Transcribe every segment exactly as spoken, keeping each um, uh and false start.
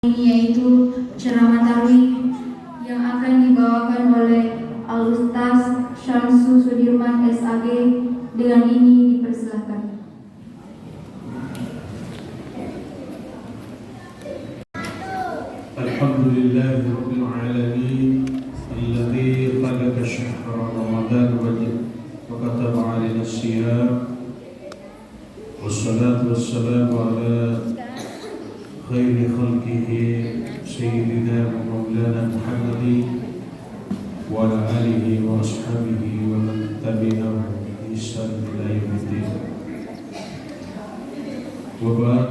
Ini yaitu ceramah tarwih yang akan dibawakan oleh Al-Ustaz Syamsu Sudirman, S A G. Dengan ini dipersilakan. الحمد لله رب العالمين، الذي فرض شهر رمضان وج-، وكتب علينا الصيام، والصلاة والسلام على خير خلقه سيدنا ومولانا محمد وعلى آله وأصحابه ومن تبعهم بإحسان إلى يوم الدين. وبعد،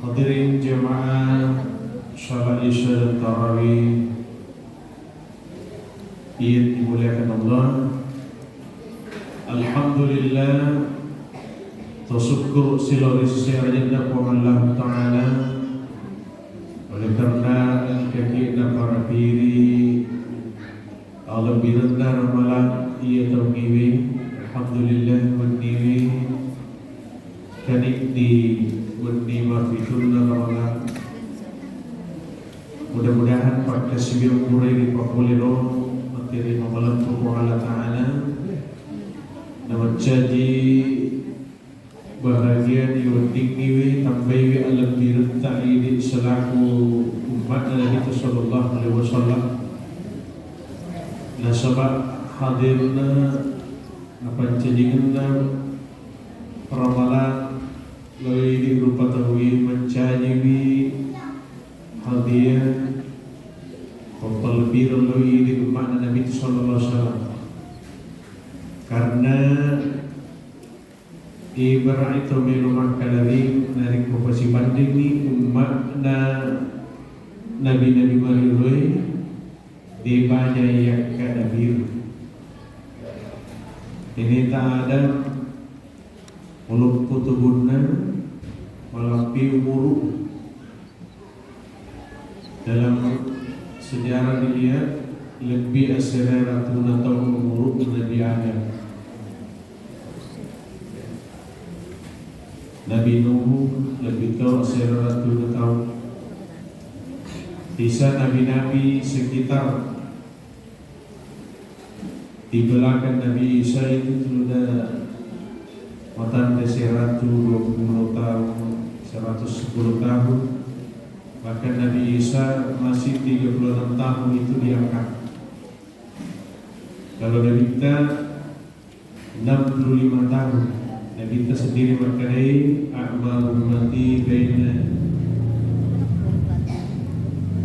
hadirin jamaah salat Isya dan Tarawih yang dimuliakan Allah, alhamdulillah, tasukkur silori seserajanna Puang Allah Ta'ala, oleh karena engkaki naparapiri alebbirenna ramalang iya taungiwi. Alhamdulillah, wenniwi kanikdi wenni mafitunna ramalang. Mudah-mudahan pakkasiwiang pura ripapolero materi mamaleppu Puang Allah Ta'ala, namancaji bahagia di weddingngiwi tambaiwi alebbiretta idi selaku umma'na Nabitta sallallahu alaihi wasallam. Nasaba hadirna napancajingenna ramalang lao idi rupa tauwi mancajiwi hadiah pappalebbireng lao idi umma'na Nabitta sallallahu alaihi wasallam. Karena Ibarai to melo makkalawing narekko pasibandingngi umma'na nabi-nabi marioloe, de banya yakka nabiru. Ini ta Adam ulukku tubunna malampi umuru. Dalam sejarah dilihat, lebbi asera ratuna taung umuru Nabi Adam. Nabi Nuh lebbi to asera ratuna taung. Sisa nabi-nabi sekitar di belakang Nabi Isa itu sudah matanda seratus dua puluh tahun, seratus sepuluh tahun. Bahkan Nabi Isa masih tiga puluh enam tahun itu diangkat. Kalau Nabitta enam puluh lima tahun, Nabitta sendiri makkedai, "A'maru ummati baina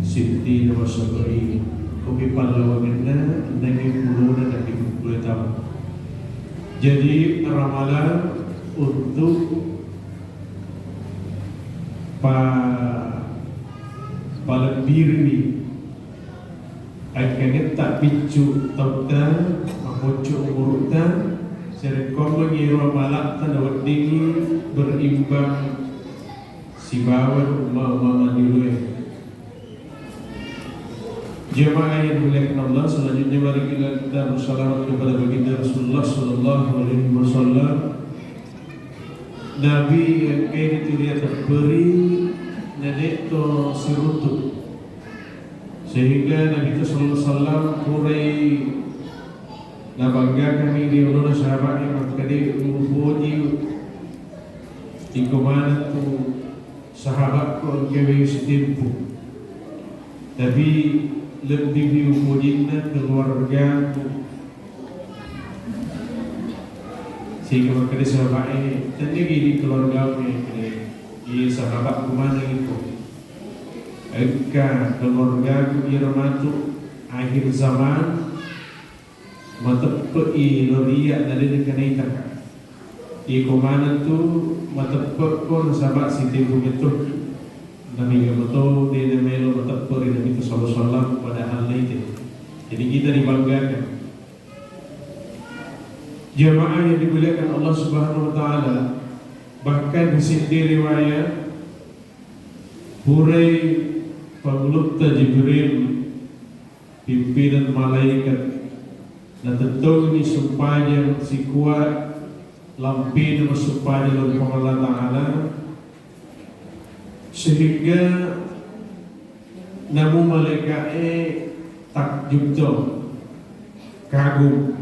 sittina wa sab'in." Kopi pallawangenna enneng pulona dan pitu puluh tahun. Jadi, ramalan untuk pa-, palebbiriwi. Akkangetta piccu tautta, mapoccu umurutta, sarekkoammengngi ro amalatta naweddingngi berimbang sibawa umma-umma majjoloe. Jemaah yang dimuliakan Allah, selanjutnya mari kita bersalawat kepada baginda Rasulullah sallallahu alaihi wasallam. Nabi engkae rituli tepperi, na de to siruntu. Sehingga Nabi sallallahu alaihi wasallam purai nabanggakanni ri olona sahabatnya, makkeda, "Mupoji iko maneng tu sahabatku engkae wai sitempo." Tapi lebbiwi upojinna keluargaku. Sehingga makkeda sahabatnya, "Tennegi di keluargamu?" Iya, sahabatku maneng iko. Engka keluargaku iyaro matu akhir zaman mateppe'i lo ri iyya na de nengka naitaka. Iko maneng tu mateppe'ko nasaba sitempo metto. Namiga meto de namelo mateppe ri Nabi sallallahu alaihi wasallam padahal naite. Jadi kita dibanggakan. Jamaah yang dimuliakan Allah Subhanahu wa Ta'ala, bahkan di sini riwayat, purai Pangulutta Jibril, pimpinan malaikat, natettongi sumpajang sikuat lampina massumpajang lao ri Puang Allah Ta'ala, sehingga Namu malaika'e takjub to, kagum.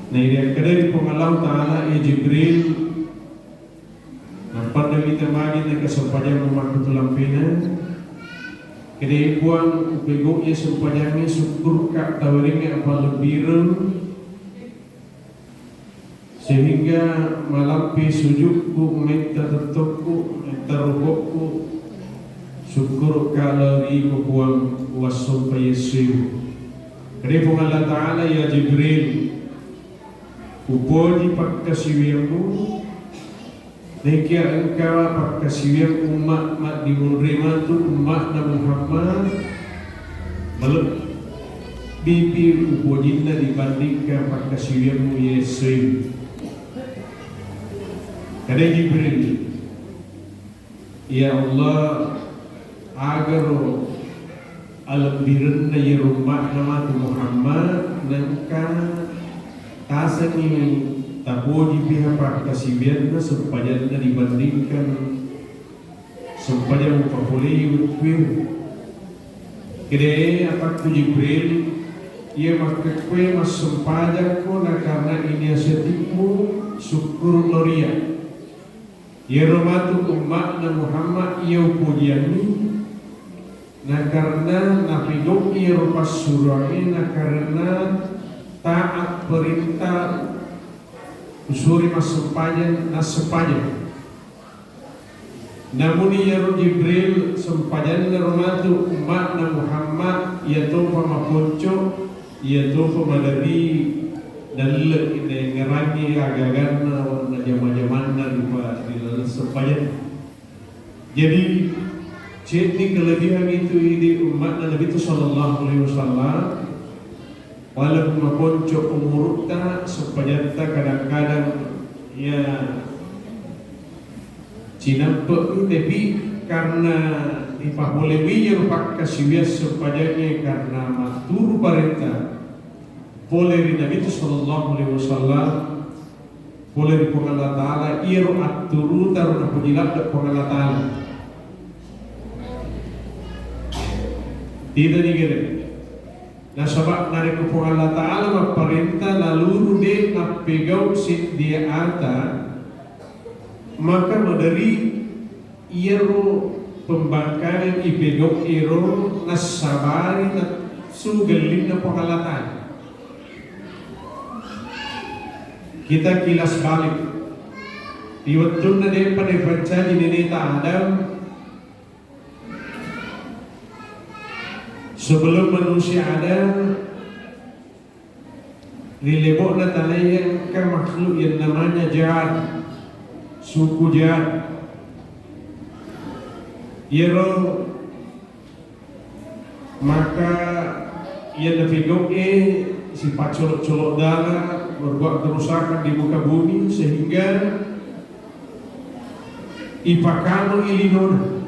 Nairiakkedai Puang Allahu Ta'ala, "Ya Jibril, nappanna wita magi na kasempajang makkutulampena? Kedai Puang, upegau iya sempajangnge, sukkurukka tawerengnge apa lebbireng." Sehingga malampe sujukku, metta tettokku, metta rukukku, sukkurukka lao ri Iko Puang, wassompa yessuimu. Kede Puang Allah Ta'ala, "Ya Jibril, upoji pakkasiwiammu, nekia engka pakkasiwiang umma maddimunri matu umma'na Muhammad, malebbipi upojinna dibandingkan pakkasiwiammu yessuimu." Kade Jibril, "Ya Allah, agaro alebbirenna iyaro umma'na matu Muhammad, nengka tasengngi tapoji piha pakkasiwianna sempajanna dibandingkan sempajang upapolei wettuewe." Kede atakku Jibril, iya makkekkue massempajakko nakarna inia setimmu sukkuru loria. Iyaro matu umma'na Muhammad iya upojianni, nakarna napigau iyaro passuroangnge, nakarna taat perintah usuri massempajang, nassempajang. Namuni iyaro Jibril, sempajanna ro matu umma'na Muhammad, iya topa maponco, iya topa maderi, dalleq naengngerangngi aga-aganna, najama-jamanna rupa ri laleng sempajanna. Jadi, ceddi kelebihan itu idi umma'na Nabitu sallallahu alaihi wasallam, walaupun maponco umurutta, sempajatta kadang-kadang, ya, cinampeq, tapi karena ripapolewi iyaro pakkasiwiang sempajangnge karena matturu parenta pole ri Nabitu sallallahu alaihi wasallam, pole ri Puang Allah Ta'ala, iyaro atturuta ro napoji ladde Puang Allah Ta'ala. Tidak digere. Nasaba narekko Puang Allah Ta'ala mapparenta naluru de nappegau seddie ata, maka maderi iyaro pembangkangan ipegau ero nassabari nassu gellinna Puang Allah Ta'ala. Kita kilas balik. Ri wettunna de'pa napancaji neneta Adam, sebelum manusia ada, ri lebo'na tanae engka makhluk yang namanya Jad, suku Jad. Iyaro maka iya napigau'e sipaccolok-colok dala, berbuat kerusakan di muka bumi, sehingga ipakamui linona.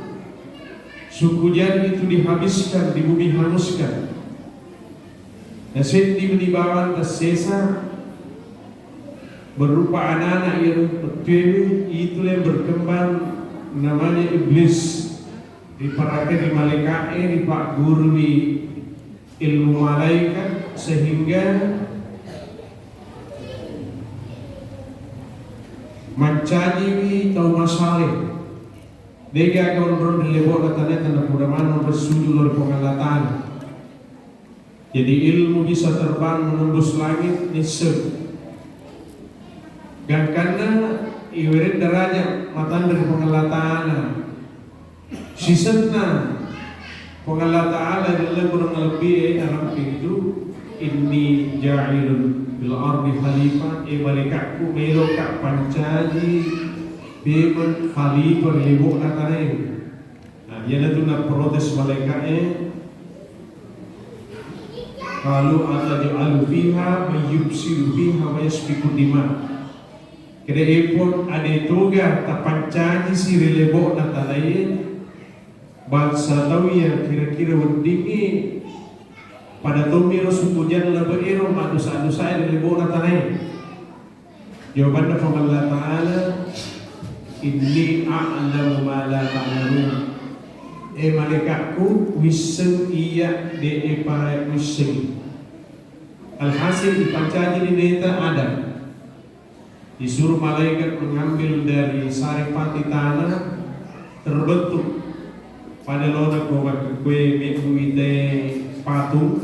Suku Jad itu dihabiskan, di bumi hanguskan. Naseddimi bawang tassesa berupa anak-anak yang wettuewe, itulah yang berkembang namanya iblis. Riparakai ri malaika'e, ripaggurui ilmu malaikat sehingga mancajiwi tau masale. De'gaga onrong ri lebo'na tanae tennapoda maneng ri sujud lao ri Puang Allah Ta'ala. Jadi ilmu bisa terbang menembus langit, nisseng. Gangkanna iwereng derajat matanre ri Puang Allah Ta'ala. Sisenna Puang Allah Ta'ala ri laleng gunung lebbi e naramping itu, "Inni ja'ilun fil ardi khalifah," e malaikatku, meloka pancaji memeng khalifah ri lebo'na tanae. Nah, iyanatu naprotes malaika'e, "Qalu ataj'alu fiha may yufsidu fiha wa yasfiku dima." Kede epon ade toga tapancaji si ri lebo'na tanae bangsa tau iya kira-kira weddingngi pada tommi ro suku Jad labe'ero maddosa-dosae ri lebo'na tanae. Jawabanna Puang Allah Ta'ala, Inni a'lamu ma la ta'lamun. E malaikatku, wisseng iya de'e pa wisseng. Alhasil, dipancaji ni Neta Adam. Disuruh malaikat mengambil dari saripati tanah terbentuk pada lona ko makkekue mebbu ite patung.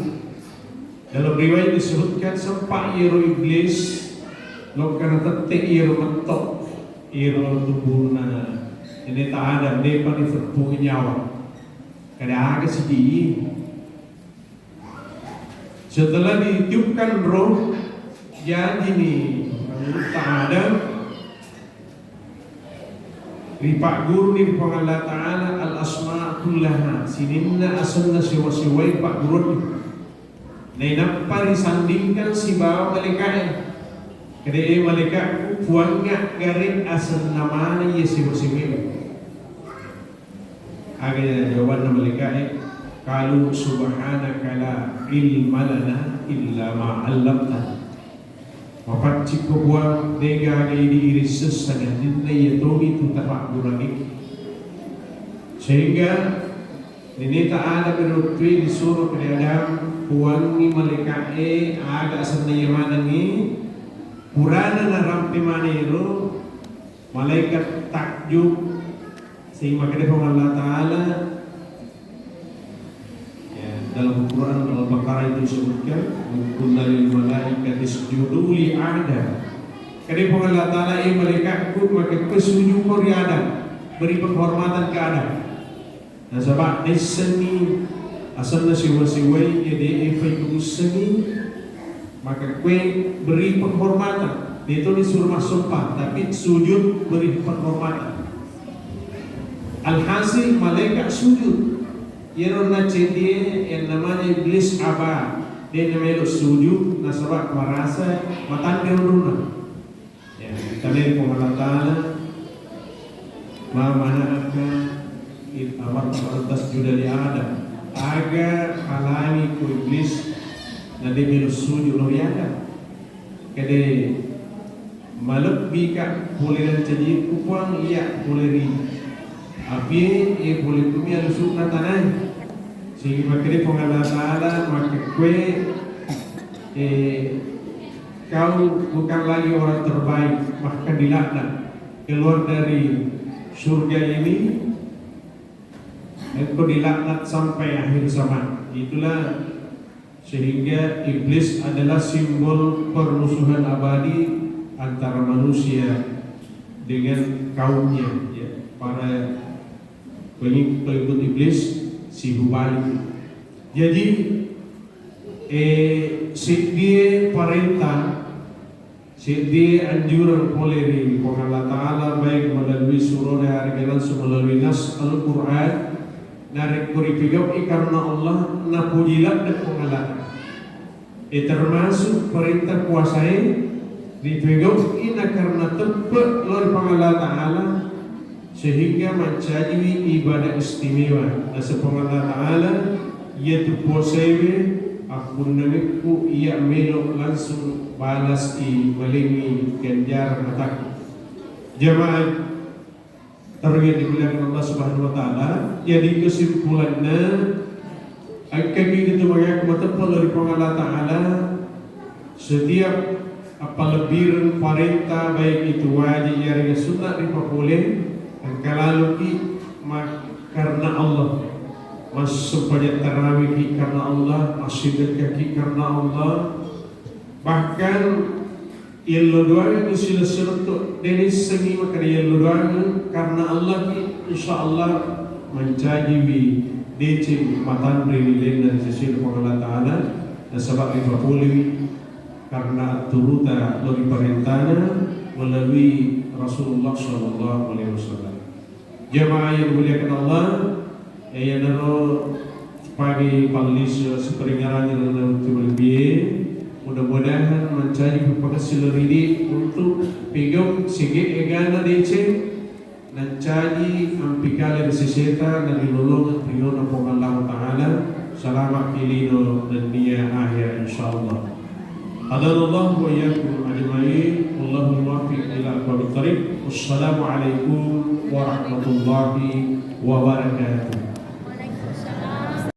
Dalam riwayat disebutkan, sempat iyaro iblis lokka natette iyaro metto iyaro tubuhna Neta Adam, depa diteppu nyawa. Kada aga sidi. Setelah ditiupkan roh, jadi ni menurut Adam, ripagguru ni ri Puang Allah Ta'ala al-asma kullaha, sininna asenna sewa-sewai pagguruanni. Nainappa risandingkan sibawa malaika'e. Kede e malaika'ku, puangnga gare asenna maneng iya sewa-sewai. Aga jawabanna malaika'e? Qalu subhanaka la ilma lana illa ma 'allamtana. Mapaccikko Puang, de gaga idi irisseng sangadinna iya tomi tu tapagguruangekki. Sehingga Neta Adam ri wettue disuro kede Adam, puangngi malaika'e aga asenna iya manengngi, purana narampe maneng ero, malaikat takjub. Sehingga makkeda Puang Allah Ta'ala, ya, dalam Quran Al-Baqarah itu disebutkan, "Wa qulna lil malaikati isjudu li Adam." Kede Puang Allah Ta'ala, "Eh malaikatku, makkekue sujuko ri Adam, beri penghormatan ke Adam." Nasaba naissengngi asenna siwa-siwai, iya de e faigurussengngi, makkekue beri penghormatan. De to disuruh massompa, tapi sujud beri penghormatan. Alhasil, malaikat sujud. Iyaro nacedie yang namanya iblis aba, de namelo sujud nasaba marasa matanre ulunna. Ya, kita lihat Puang Allah Ta'ala, "Ma mana'aka id amarta an tasjuda li Adam?" Aga halangi ko iblis na de melo sujud lao ri Adam? Kede, malebbika pole nancajikku Puang, iya pole ri apie, e pole kumi alusukna tanae. Sehingga makkeda Puang Allah Ta'ala, makkekue, eh, kau bukan lagi orang terbaik, bahkan dilaknat. Keluar dari surga ini, engkau dilaknat sampai akhir zaman. Itulah sehingga iblis adalah simbol permusuhan abadi antara manusia dengan kaumnya, ya, para pengikut-pengikut iblis, si Hubal. Jadi, eh, seddie parenta, seddie anjuran pole ri Puang Allah Ta'ala, baik melalui surona yaregga langsung melalui nas Al-Quran. Narekko ripigau'i karena Allah, napuji ladde Puang Allah Ta'ala. E, termasuk perintah puasae ripegau'i na karena teppe lao ri Puang Allah Ta'ala, sehingga mancajiwi ibadah istimewa. Naseng Puang Allah Ta'ala, iyatu puasaewe appunnangekku iya melo langsung balas i malengngi ganjaran atakku. Jamaah Taroi yang dimuliakan Allah Subhanahu wa Ta'ala, jadi kesimpulanna, engkaki itu mengaku mateppe lao ri Puang Allah Ta'ala, setiap appalebbireng parenta, baik itu wajib yarega sunnah, ripapole, engka laluki ma-, karena Allah, massempajang tarawihki karena Allah, massiddekkaki karena Allah, bahkan Yello doangeng silessureng tu, de nissengngi makkeda yello doangeng karena Allah ki, insya Allah mancajiwi deceng matanre ri lalenna ri sesena Puang Allah Ta'ala, nasaba ripapolewi karena atturuta lao ri parentana melalui Rasulullah sallallahu alaihi wasallam. Jamaah yang dimuliakan Allah, eh, iyanaro pagi pallisu siperingarangi ri laleng wettu malebbie, mudah-mudahan mancaji pappakessing lao ri idi untuk pigau sege egana deceng, nancaji ampikale ri seseta, nalilolongeng riona Puang Allah Ta'ala, salama ki lino nennia ahera, insyaallah. Hadanallahu wa iyyakum ajma'in. Wallahul muwaffiq ila aqwamit thariq. Wassalamualaikum warahmatullahi wabarakatuh.